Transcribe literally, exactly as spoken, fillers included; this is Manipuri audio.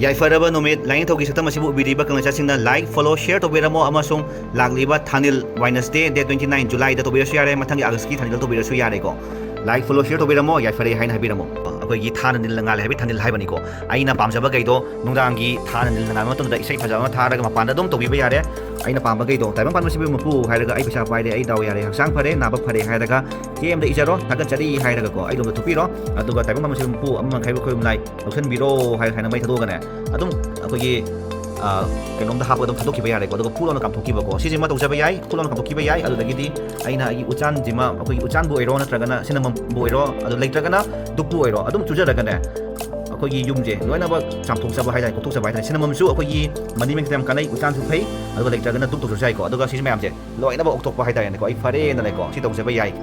ꯌꯥꯏꯐꯔꯕ ꯅꯨꯃꯤꯠ꯫ ꯂꯥꯏꯅꯤꯡꯊꯧꯒꯤ ꯁꯛꯇꯝ ꯑꯁꯤꯕꯨ ꯎꯕꯤꯔꯤꯕ ꯀꯪꯂꯩꯁꯥꯁꯤꯡꯅ like, follow, share ꯇꯧꯕꯤꯔꯝꯃꯣ, ꯑꯃꯁꯨꯡ ꯂꯥꯛꯂꯤꯕ ꯊꯥꯅꯤꯜ Wednesday, date twenty nine Julyꯗ ꯇꯧꯕꯤꯔꯁꯨ ꯌꯥꯔꯦ, ꯃꯊꯪꯒꯤ Augustꯀꯤ ꯊꯥꯅꯤꯜꯗ ꯇꯧꯕꯤꯔꯁꯨ ꯌꯥꯔꯦꯀꯣ꯫ Like, follow, share ꯇꯧꯕꯤꯔꯝꯃꯣ, ꯌꯥꯏꯐꯔꯦ ꯍꯥꯏꯅ ꯍꯥꯏꯕꯤꯔꯝꯃꯣ꯫ ꯑꯩꯈꯣꯏꯒꯤ ꯊꯥꯅ ꯅꯤꯜꯅ ꯉꯥꯜꯂꯦ ꯍꯥꯏꯕꯒꯤ ꯊꯥꯅꯤꯜ ꯍꯥꯏꯕꯅꯤꯀꯣ꯫ ꯑꯩꯅ ꯄꯥꯝꯖꯕꯈꯩꯗꯣ ꯅꯨꯡꯗꯥꯡꯒꯤ ꯊꯥꯅ ꯅꯤꯜꯅ ꯉꯥꯟꯕ ꯃꯇꯝꯗ ꯏꯁꯩ ꯐꯖꯕ ꯑꯃ ꯊꯥꯔꯒ ꯃꯄꯥꯟꯗ ꯑꯗꯨꯝ ꯇꯧꯕꯤꯕ ꯌꯥꯔꯦ꯫ ꯑꯩꯅ ꯄꯥꯝꯕꯈꯩꯗꯣ, "ꯇꯥꯏꯕꯪ ꯄꯥꯟꯕ ꯁꯤꯕ ꯃꯄꯨ" ꯍꯥꯏꯔꯒ, "ꯑꯩ ꯄꯩꯁꯥ ꯄꯥꯏꯔꯦ, ꯑꯩ ꯗꯥꯎ ꯌꯥꯔꯦ, ꯍꯛꯆꯥꯡ ꯐꯔꯦ, ꯅꯥꯕ ꯐꯔꯦ" ꯍꯥꯏꯔꯒ ꯆꯦ ꯑꯃꯗ ꯏꯖꯔꯣ, "ꯊꯥꯒꯠꯆꯔꯤ" ꯍꯥꯏꯔꯒꯀꯣ, ꯑꯩ ꯂꯣꯝꯗ ꯊꯨꯞꯄꯤꯔꯣ꯫ ꯑꯗꯨꯒ "ꯇꯥꯏꯕꯪ ꯄꯥꯟꯕ ꯁꯤꯕ ꯃꯄꯨ ꯑꯃ ꯃꯈꯥꯏꯕ ꯈꯣꯏꯕꯨꯝ ꯂꯥꯏ ꯂꯧꯁꯤꯟꯕꯤꯔꯣ" ꯍꯥꯏꯔꯒ ꯁꯨꯃꯥꯏꯅ ꯃꯩ ꯊꯥꯗꯣꯛꯑꯒꯅꯦ, ꯑꯗꯨꯝ ꯑꯩꯈꯣꯏꯒꯤ, ꯑ, ꯀꯩꯅꯣꯝꯗ ꯍꯥꯞꯄꯒ ꯑꯗꯨꯝ ꯊꯥꯗꯣꯛꯈꯤꯕ ꯌꯥꯔꯦꯀꯣ꯫ ꯑꯗꯨꯒ ꯐꯨ ꯂꯥꯎꯅ ꯀꯥꯝꯊꯣꯛꯈꯤꯕꯀꯣ꯫ ꯁꯤꯁꯤꯃ ꯇꯧꯖꯕ ꯌꯥꯏ, ꯐꯨ ꯂꯥꯎꯅ ꯀꯥꯝꯊꯣꯛꯈꯤꯕ ꯌꯥꯏ꯫ ꯑꯗꯨꯗꯒꯤꯗꯤ ꯑꯩꯅ ꯑꯩꯒꯤ ꯎꯆꯥꯟꯁꯤꯃ, ꯑꯩꯈꯣꯏꯒꯤ ꯎꯆꯥꯟꯕꯨ ꯑꯣꯏꯔꯣ ꯅꯠꯇ꯭ꯔꯒꯅ ꯁꯤꯅꯃꯝꯕꯨ ꯑꯣꯏꯔꯣ, ꯑꯗꯨ ꯂꯩꯇ꯭ꯔꯒꯅ ꯗꯨꯛꯄꯨ ꯑꯣꯏꯔꯣ, ꯑꯗꯨꯝ ꯆꯨꯖꯔꯒꯅꯦ, ꯑꯩꯈꯣꯏꯒꯤ ꯌꯨꯝꯁꯦ ꯂꯣꯏꯅꯃꯛ ꯆꯥꯝꯊꯣꯛꯆꯕ ꯍꯥꯏꯇꯥꯔꯦ, ꯀꯣꯛꯊꯣꯛꯆꯕ ꯍꯥꯏꯇꯥꯔꯦ꯫ ꯁꯤꯅꯃꯝꯁꯨ ꯑꯩꯈꯣꯏꯒꯤ ꯃꯅꯤ ꯃꯤꯡꯁꯦ ꯌꯥꯝ ꯀꯥꯟꯅꯩ, ꯎꯆꯥꯟꯁꯨ ꯐꯩ, ꯑꯗꯨꯒ ꯂꯩꯇ꯭ꯔꯒꯅ ꯗꯨꯛ ꯇꯧꯖꯔꯁꯨ ꯌꯥꯏꯀꯣ꯫ ꯑꯗꯨꯒ ꯁꯤꯁꯤ ꯃꯌꯥꯝꯁꯦ ꯂꯣꯏꯅꯃꯛ ꯑꯣꯛꯊꯣꯛꯄ ꯍꯥꯏꯇꯥꯔꯦꯅꯦꯀꯣ, ꯑꯩ ꯐꯔꯦꯅꯅꯦꯀꯣ, ꯁꯤ ꯇꯧꯖꯕ ꯌꯥꯏ꯫